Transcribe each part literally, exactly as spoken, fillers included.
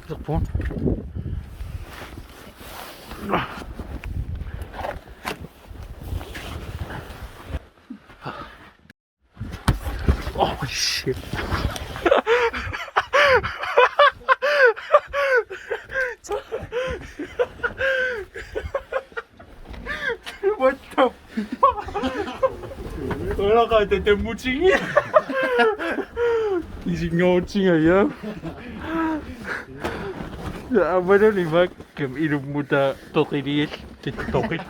Iserpugut. Oh shit. What the fuck? Ora ka te te mutingi. Isinngortinga, ja. Ja, aammalumi makkim ilummuta toqilial tittoqil.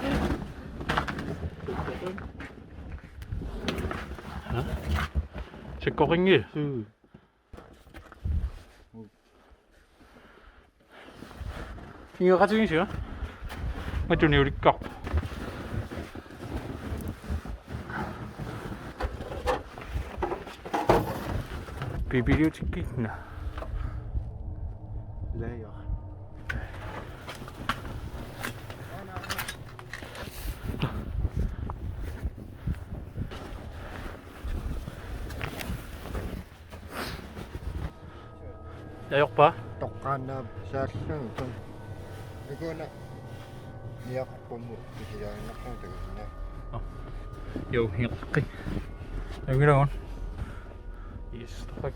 Ha? Sakkoqinngilaq. Suu. Ingeqatigiinngilara? Matuniulikka. Bibliotekkikkut. Lager. Ajorpa? Toqqaannaq saallugu. Nikuuna niaqarpummu pisiaannarlugu takusinna. Oh. Jo, helt. Angiraun. Yes, tak.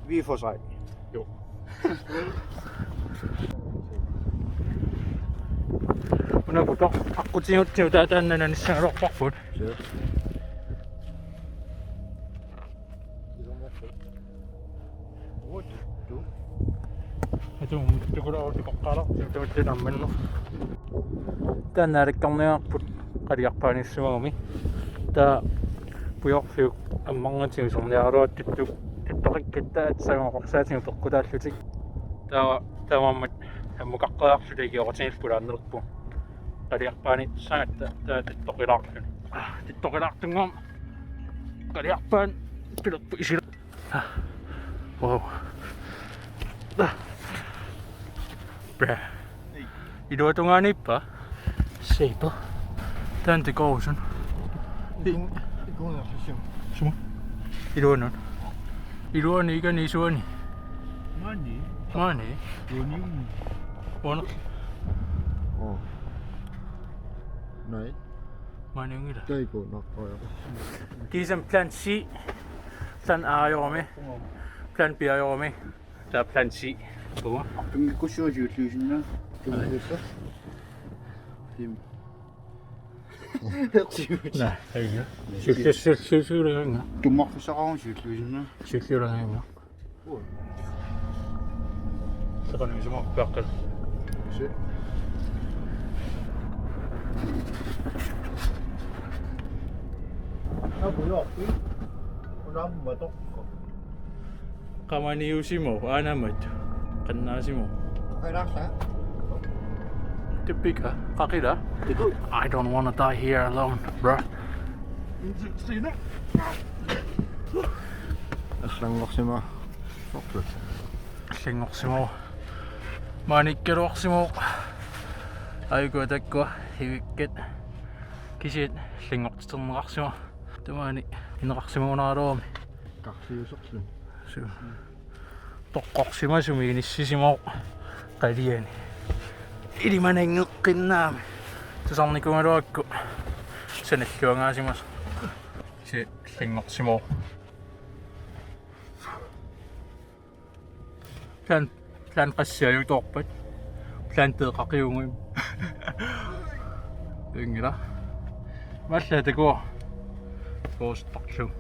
Vi får se. Jo. Una putoq aqqutigut tiu taataanna nanissagaluarparput. Sure. Atu tukulaarutikoqqaarlaq tiutuuttu nammanno. Taanna alikkarniarput qaliarpaaniissimagami. Taava pujorfiup ammarnatigut iserniaraluartutut tittoqikkatta aatsaat oqorsaatigut peqqutaallutik. Taava taamaammat ammukaqqeriarluta ikioqatigiillu pulaarnerpu. Qaliarpaaniissagatta taava tittoqilaarluni. Tittoqilaartunngam qaliarpaat pilerpu isila. Wow. Bra. Iluatungaaniippa? Seippa. Taanna tikoorusun. Iku-, ikuunersusium. Suma? Iluanut. Iluani ikani isuani. Maani. Maani. Uunium. Uunaq. Oh. Nej. Maani ungila. Taiko nakkoja. Kiisami plan C. Plan A ajorami. Plan B ajorami. Taava plan C. Uanga. Tunngikkussiuk siulliusinnaa. Tunngikkussiuk. Tim. Siut. Naa, aja. Siulliu-, siul-, siul-, siulliulanga. Tummarfissaqaruma siulliusinnaa. Siulliulanga. Uu. Saqanuisimaarpiaqqat. Si. Apujoorpi. Unaamma toqqo. Qamaniusimavoq, aanamat. Qannaasimavoq. Qaqilaarsaq? Tippika, qaqila? Tiku. I don't wanna die here alone, bro. Sina. Allanngorsimavoq. Allanngorsimavoq. Maanikkaluarsimavoq. Aajukua taakkua hivikkat. Kisiat allanngortiterneqarsimavoq. Tamaani ineqarsimagunaraluarami. Qarsiuserluni. Suu. Toqqorsimasumik inissisimavoq qaliani. Ilimananngeqqinnaami. Tusarnikuugaluakku sanalluangaasimasoq. Kisiat allanngorsimavoq. Plan, plan qassiajutoorpat. Plan teeqaqiuguim. Ingila. Mallaatakua. Poostarlu.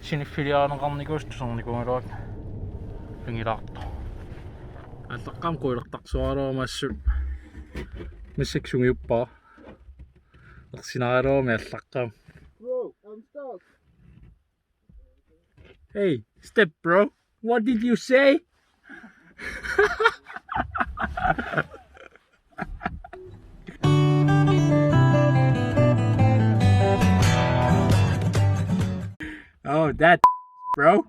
Siniffiliaarneqarnikuusoq tusarnikuugaluarpoq. Ingilaartoq. Allaqqaam quilertarsuaraluarama assut. Massakkut sungiuppara. Ersinaraluarami allaqqaam. Bro, I'm stuck. Hey, step, bro. What did you say? Oh, that, bro.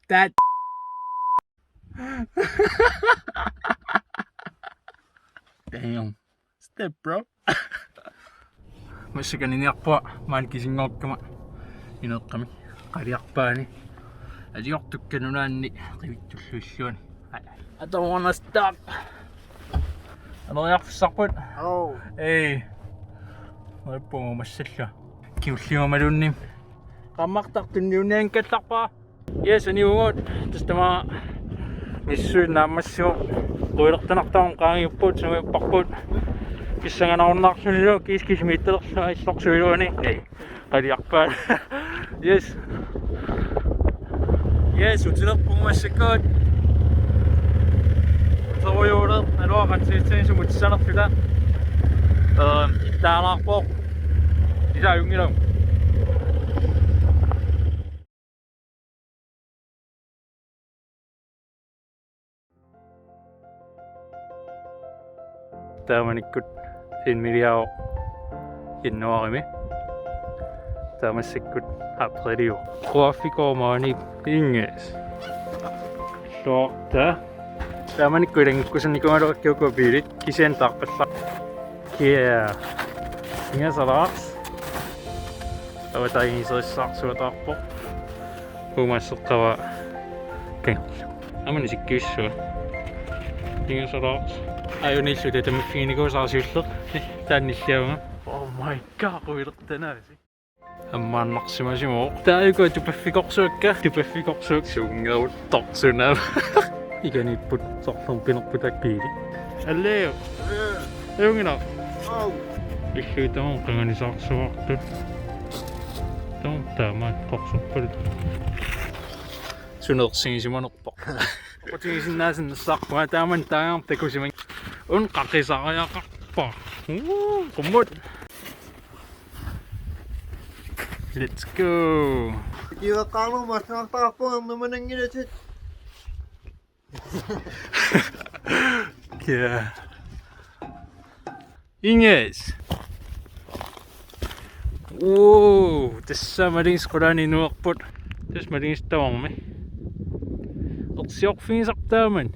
That. Damn. Step, bro. Massakkut aniniarpunga maani kisinngorukkama ineeqqami qaliarpaani. Aliortukka nunaanni qivittullu illuani. Atorumanastaa. Aneriarfissarput. Oo. Ei. Mappungu massallunga. Kiulliumaluunnim. Qammartartunniunnian kallarpaa. Yes, aniugut. Tassa tamaat misissuinnaq naammassivoq. Quilertanartumik qaangiupput, sungiupparput. Pissanganarunnaarlunilu kiis kisimiittolerlunga illorsuiluani. Ei. Qaliarpaa. Yes. Yes, utilerpunga massakkut. Sorujuuler, naluara qansiitsinissumut tissanerluta. Ehm, ittaalaarpoq. Isaa jungilam. Taamanikkut filmiliaavoq januaarimi. Taava massakkut apriliuvoq. Quaffikoq maani inges. Lorta. Taamanikkut ilanngukkusannikuugaluarakku uku biilit kisianni taarpallaa. Kia. Ingasalaarsi. Avataaginngiserissarsuataarpoq. Uumasseqqava kangerlu. Aamma isikkivissuaq. Ingasalaarsi. Ajunillu tatamaffiginikuusara siulleq. Taanna illiavunga. Oh my god, quilertanaasi. Ammaannarsimasimavoq. Taava uku tupaffikorsuakka. Tupaffikorsuakka suungeruttorsunaava. Iganiipput sorlermi pinerputak biili. Alleo. Ajunngilaq. Au. Illuitama qanganisaarsuartut. Taam taamaat qorsorpalut. Sunersigisimanerpoq. Oqaatigisinnaasannassaaq, uanga taamani taagaq takusimann-. Una qaqisariaqarpoq. Uu, qummut. Let's go. Kiveqqaarlugu massaartaarpunga ernumananngilatit. Kia. Inges. Oo, tassa malugisi qulaani inuerput. Tassa malugisi tamarmi. Ersiorfigisartaaman.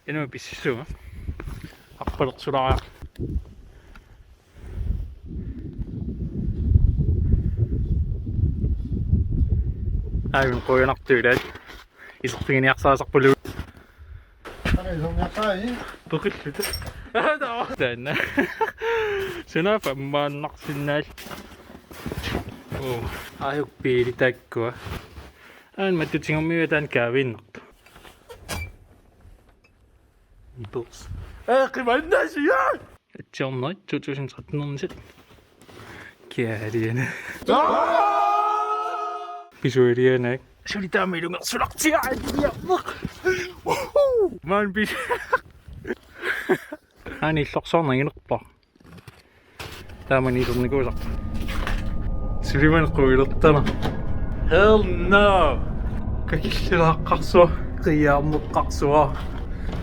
Inua pississuunga. Arpalersulaariaq. Aajuna qujanartoq ilaat. Iserfiginiarsarisarpullu. Aa, iserniarsarai. Peqilluta. Taanna. Sunaaffa ammaannarsinnaal. Oo, aajuku biili taakkua. Aana mattutigummiua taanna kaaviinnartoq. Boss. Ee, qimannaasiaq! Atsiornerit to tusind tretten-ernisat. Kialiana. Pisualianak. Suli taama ilungersunartigaaq. Maan pis-. Aana illorsuarneq ingerpaa. Taamani ilernikuusarpoq. Sulimanaq quilertarnera. Hell no! Kakillilaaqqaarsuaq, qiiaarmeqqaarsuaq,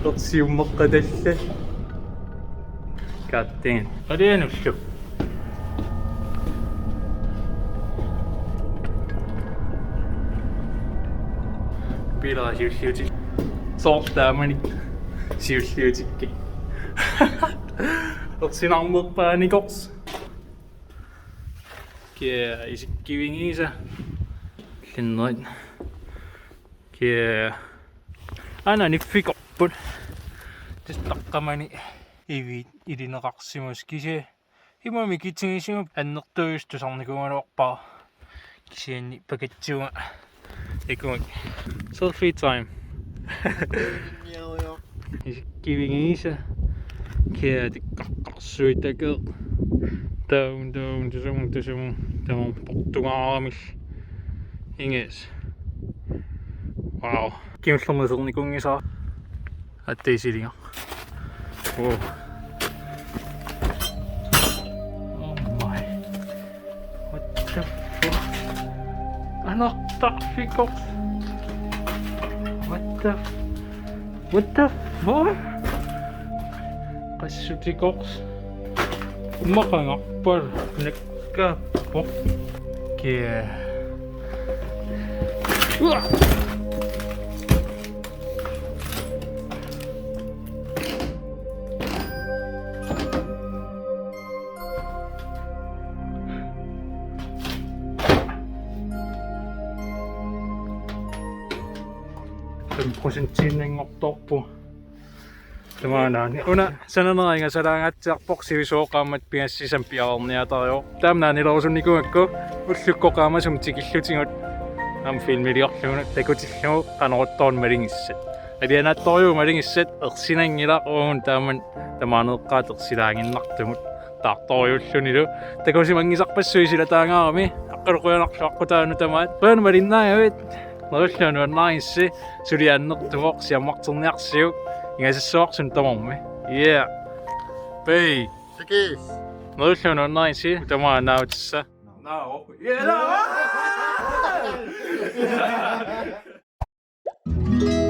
ersiummeqqatallat. God damn. Alianullu. Biileq siulliutik. Soorlu taamani siulliutikkit. Ersinarmeerpaanikorsi. Kia isikkivigiisa. Linnerit. Kia. Aana niffikorput. Tassa taqqamani iviit ilineqarsimasut kisianni. Ima mikitigisimappat annertuujussuaq tusarnikuugaluarpara. Kisianni pakatsiunga. Ikun. Selfie time. Isikkivigiisa. Kia tikkaqqarsuit takeq. Taam, taam, tusum, tusum. Taam, portungaarami. Inges. Wow. Kingullermi isernikuunngisaa. Atta isilinga. Oh. Oh my. What the fuck? Anartarfikoq. What the f-, what the fuck? Qassutikoq. Maqangarpal nakkaappoq. Kia. Uah! Fem procentiinnanngortoorpoq. Tamaanaani. Una sananera ingasalaangaatsiarpoq, sivisuoqaammat pingassisam piareerniaatariu. Taamnaanilerusunnikuugakku ullukkoq qaamasumik tikillutigut aamma filmiliorlugu takutillugu qanoruttornermut malugissat. Alianaattorujuuvoq malugissat, ersinanngilaq uagut taamani tamaaneeqqaat ersilaaginnartumut taartorujuullunilu. Takusimanngisarpassuit silataangaarami. Aqqalu qujanarlu aqqutaanut tamaat. Qujanaq malinnaagavit. Neriullugu nuannarigissi, suli annertuvoq, siammarterniarsiuk, ingasassuarsunut tamarmi. Yeah. Bye. Takis. Neriullugu nuannarigissi, tamaat naavitissa. Naavitissa. Yeah, naavitissa.